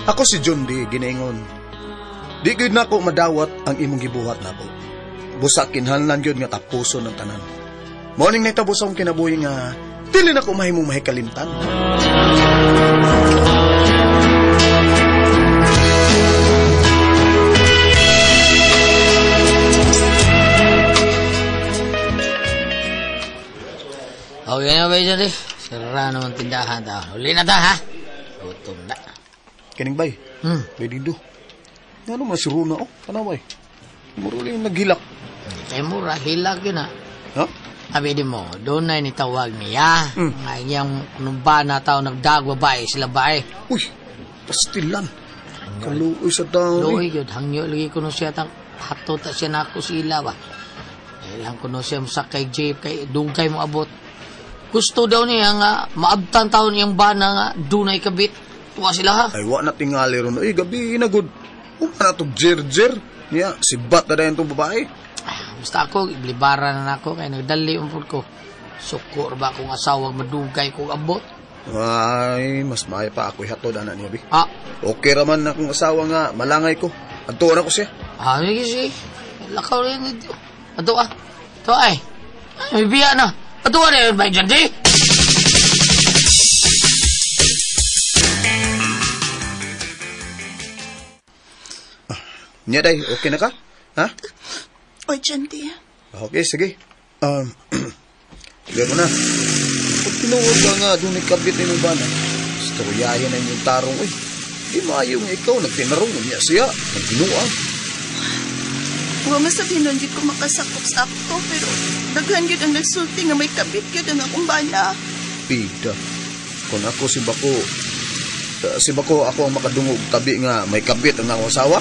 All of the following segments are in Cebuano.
Ako si John D. Ginaingon. Di gyud nako madawat ang imong gibuhat nako. Busa kinahanglan gyud nga tapuson ang tanan. Morning na itabo sa akong kinabuhi nga dili nako mahimong mahikalimtan. Okay na ba dyan eh? Sira naman tindahan ta. Uli na ta ha? Gutom na. Kining bay? Bay dito. Ano man si Runa oh? Kanaway. Muro lang yung naghilak. Kay mura, hilak yun ha. Ha? Sabi di mo, doon na nitawag niya. Nga iyang numba na tao nagdag babae sila bae. Uy, pastilan. Kaluoy sa tao. Luoy yun, hangyo lagi ko siya tang hato ta siya nako sila ba. Ilang ko siya masakay jeep kay dugay mo abot. Gusto daw niya nga maabtan taon iyang bana nga dunay kabit. Tuwa sila ha. Ay, wa na tingali ron. Ay, gabi na good. Uma na itong jer-jer. Niya, sibat na dahil itong babae. Basta ako, iblibara na nako kay nagdali ang food ko. Sukor ba akong asawa madugay kong abot? Ay, mas maayo pa ako'y hatod ana niya, bi. Ah. Okay raman na akong asawa nga, malangay ko. Adto na ko siya. Ah, sige, sige. Lakaw rin dito. Adto ah. Ito ay. Ay, may biya na. Adto na yun ba dyan, di? Niya, day, okay na ka? Ha? Oy, Jandy. Okay, sige. Sige mo na. Pag tinuod ka nga, doon ikabit ni mong bana. Istoryahin na inyong tarong, uy. Di maayo nga ikaw, nagtinarong niya siya, nagbinuang. Wa masabihin nun, di ko makasakop sa akto, pero daghan yun ang nagsulti nga may kabit yun ang akong bana. Pida, kung ako si Bako, ako ang makadungog tabi nga may kabit ang akong asawa.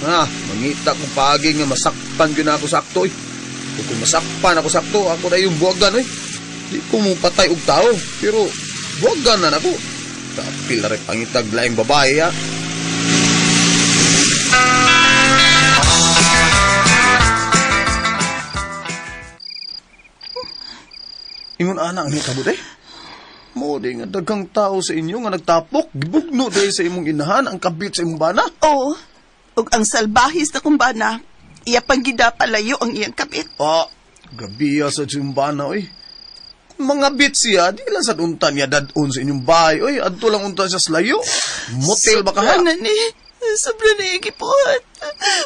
Ah, mangita kong paagi nga masakpan yun ako sakto, eh. Kung masakpan ako sakto, ako na yung buwagan, eh. Di ko mo patay og tao, pero buwagan na nako. Kapil na rin pangitag laing babae, ha? Ingon ana ang hitabot, eh. Mo di nga daghang tao sa inyo nga nagtapok, gibugno dahil sa imong inahan ang kabit sa imong bana. Oo. Ug ang salbahis na kong bana, iya pang gidapalayo ang iyang kabit. Ah, gabiya sa iyong bana, oy. Kung mga bit siya, di lang sa unta niya dadon sa inyong bahay, oy. Adto lang unta siya sa layo. Motel ba ka ha? Sobra na ni. Sobra na yung gipuhat.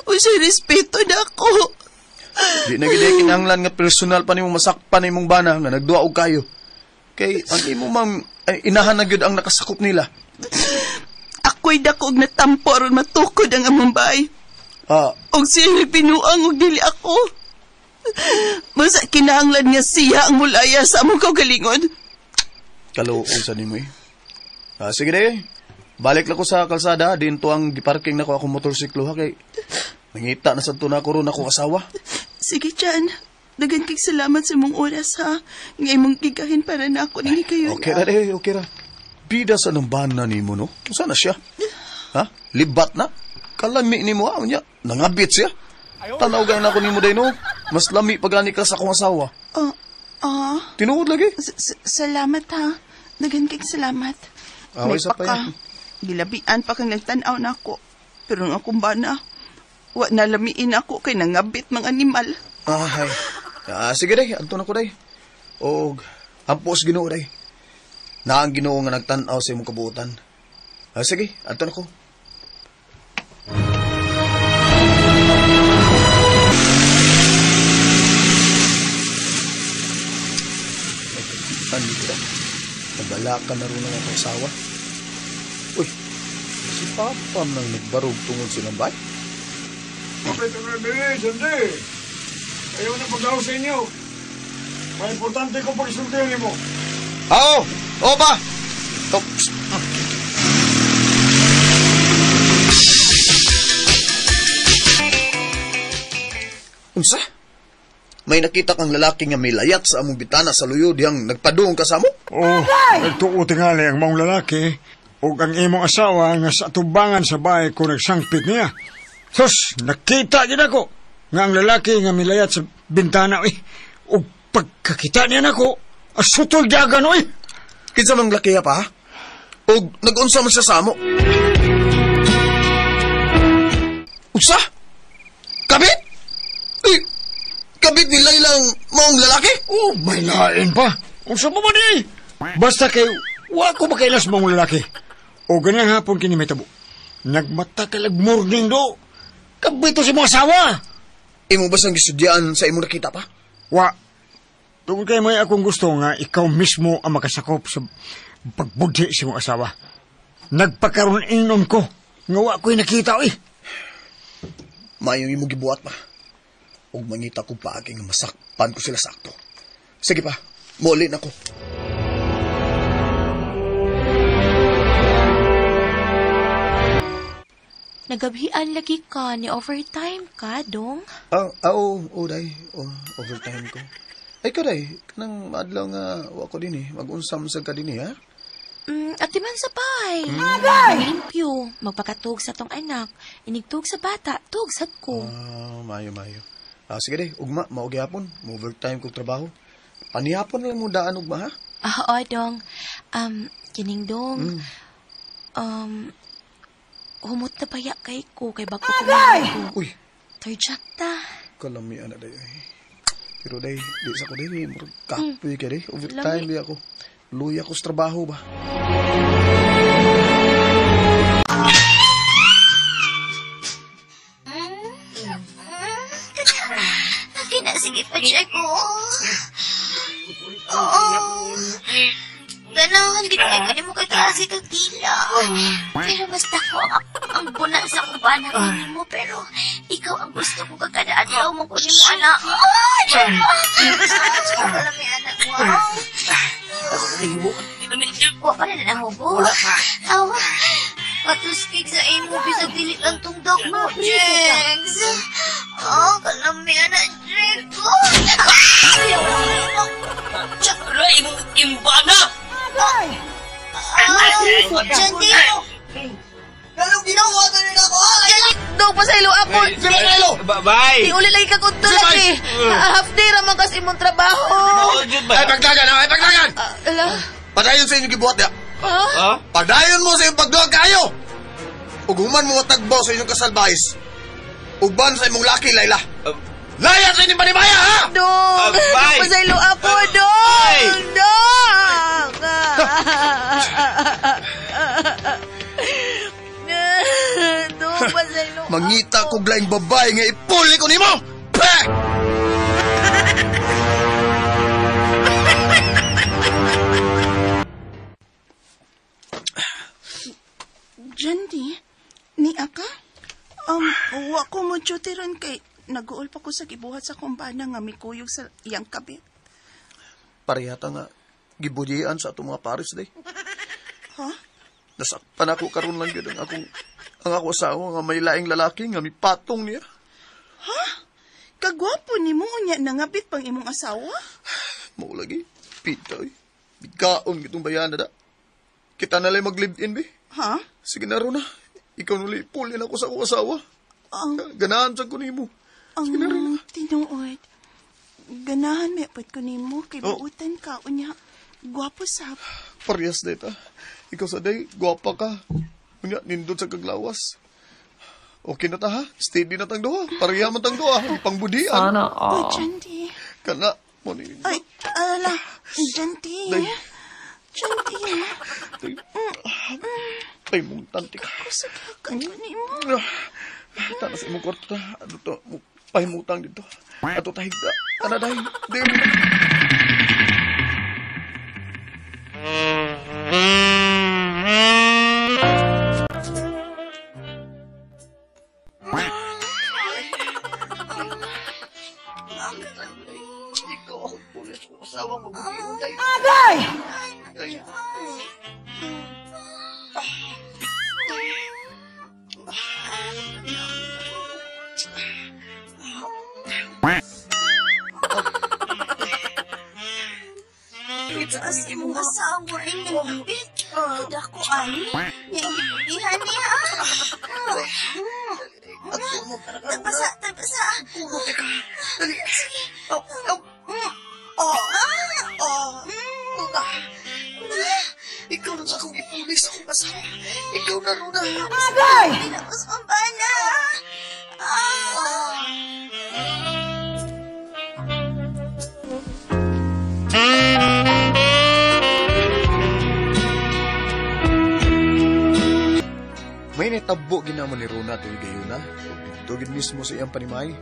O siya, respeto na ako. Di na gid kinahanglan nga personal pa nimo masakpan imong bana nga nagduwa og kayo. Kay ang imo mang ay, inahan na gyud ang nakasakop nila. Ako'y dako og natampo aron matukod ang among bahay. Ah. Og siya nagbinuang og dili ako. Masa kinahanglan nga siya ang mulaya sa among kaugalingon. Kaluoy sa nimo eh. Ah, sige day. Balik lang ko sa kalsada, dinto ang giparking nako akong motorsiklo ha kay nangita na sad to na ako ron akong asawa. Sige, Chan. Daghan kay salamat sa imong oras ha. Nga imong gigahin para na ako ning hikayon. Okay ra day, okay ra. Bida sa nang bana nimo no? Usa na siya? Ha? Libat na? Kalami nimo ha unya. Nangabit siya. Tanaw gani nako nimo day no. Mas lami pa gani ka sa akong asawa. Tinuod lagi. Salamat ha. Daghan kay salamat. Away sa pa ka. Gilabian pa kang nagtan-aw nako. Pero ang akong bana, wa nalamiin ako kay nangabit mga animal. Ay. Ah, sige day, adto na ko day. Og ampos Ginoo day. Na ang Ginoo nga nagtan-aw sa imong kabuotan. Ah, sige, adto na ko. Ay, kita. Nabala ka na rin ang akong asawa. Uy, si Papa nang nagbarog tungod silang bay. Ayaw na paglaw sa inyo. May importante ko pagsultihan mo. Oo! Oo ba? Unsa? May nakita kang lalaki nga may layat sa among bitana sa luyo diyang nagpaduong ka sa amo? Oo, nagtuo tingali ang maong lalaki ug ang imong asawa nga sa tubangan sa bahay ko nagsangpit niya. Sus, nakita gid ako nga ang lalaki nga milayat sa bintana oy. Ug pagkakita niya nako, asutol dagan oy. Kinsa mang laki pa? Ug nag-unsa man siya sa amo? Unsa? Kabit? Eh, kabit ni Layla ang maong lalaki? Oh, may lain pa. Unsa pa man eh? Basta kay wa ko makailas maong lalaki. O ganyang hapon kini may tabo. Nagmatakalag morning do. Kabito si mga asawa. Imo ba siyang gisudyaan sa imong nakita pa? Wa. Tungkol kay may akong gusto nga ikaw mismo ang makasakop sa pagbudhi sa imong asawa. Nagpakaroon ingnon ko nga wa ko'y nakita eh. Mayong imong gibuhat pa. Ug mangita ko paagi nga masakpan ko sila sakto. Sige pa, muli na ko. Nagabhian lagi ka, ni overtime ka, dong? Oo, day. Oh, overtime ko. Ay ka, day. Kanang maadlaw nga, wa ko din eh. Mag-unsam sa ka din eh, ha? Atiman sa pay. Maglimpyo, magpakatug sa tong anak. Inigtug sa bata, tug sa ko. Mayo, mayo. Sige day, ugma, maugihapon. Overtime kong trabaho. Panihapon lang mo daan, ugma, ha? Oo, dong. Kining dong. Humot na paya kay ko, kay bago ko. Uy! Turjak ta. Kalamian na day. Pero day, di sa ko day. Kapoy ka day. Overtime di ako. Luya ko sa trabaho ba? Sige pa, check ko. Oo. Ganahan, ginagay ka mo kay klase kag dila. Pero basta ko ang buna sa kubana kini mo, pero ikaw ang gusto ko kagada adlaw mo kunin mo, anak. Ay, kalami, anak mo. Wa pa na nahubo. Wala pa. Awa. Patuskig sa imo, bisag dili lang tong dog mo, Jegs. Oh, kalami, anak, Jegs. Tsaka, imong imbana! Jandy! Anong ginawa ka rin ako? Dong, pasaylo ako. Bye! Di uli lagi ka kung tulad eh. Half day raman kasi imong trabaho. Ay, pagdagan! Ay, pagdagan! Ala? Padayon sa inyong gibuhat niya. Ha? Padayon mo sa iyong pagduwag kayo! Ug human mo matagbaw sa inyong kasalbais. Uban sa imong laki, Layla. Laya sa inyong panimaya, ha? Dong! Bye! Pasaylo ako, dong! Dong! Dong, pasaylo ako. Mangita kog laing babae nga ipuli ko nimo! Peh! Jandy, ni aka? Wa ko mo duty ron kay nag-uol pa ko sa gibuhat sa kumbana nga mikuyog sa iyang kabit. Parehata nga gibudian sa atong mga pares day. Ha? Nasakpan ako karon lang gyud ang ako asawa nga may laing lalaki nga mipatong niya. Ha? Kagwapo nimo unya nangabit pang imong asawa? Mao lagi, pita oy. Bigkaon gitong bayana da. Kita na lang mag-live-in be. Ha? Sige na ron na. Ikaw nuli, pulin ako sa akong asawa. Ganahan sa ko nimo. Ang tinuod. Ganahan may apad ko nimo kay buutan ka unya. Gwapo sab. Parehas dita. Ikaw sa day, gwapa ka. Unya, nindot sa kaglawas. Okay na ta ha? Steady na tang duha. Pareha man tang duha. Pangbudian. Sana Oh, all. Jandy. Kana, mo ni. Ay, ala. Jandy. Jandy. Ay, mong tanti ka. Kusog ka nimo. Tana sa imong kwarto ta. Ano to? Pahimutang dito. Ato tahigda. Tana dahi. Di mo. Agay! As imong asawa ay nangabit. Dako ani. Yang niya. Tagpasa, tagpasa. Sige. Ikaw na sa akong ipulis akong asawa. Ikaw na, Runa. Agay! Pinapos ang bana. May nitabo ginamo ni Rona tuig gayuna. Ug didto gid mismo sa iyang panimay.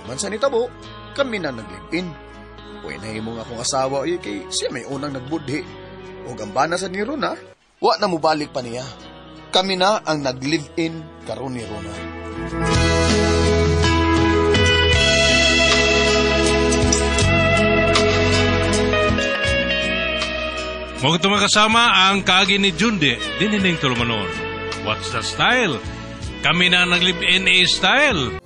Human sa nitabo, kami na nag-live-in. Uy, nahimong akong asawa oy kay siya may unang nagbudhi. Ug ang bana sa ni Rona, wa na mobalik pa niya. Kami na ang nag-live-in karon ni Rona. Mo kasama ang kaagi ni Jundi, dinining tulumanon. What's the style? Kami na nag-live-in a style.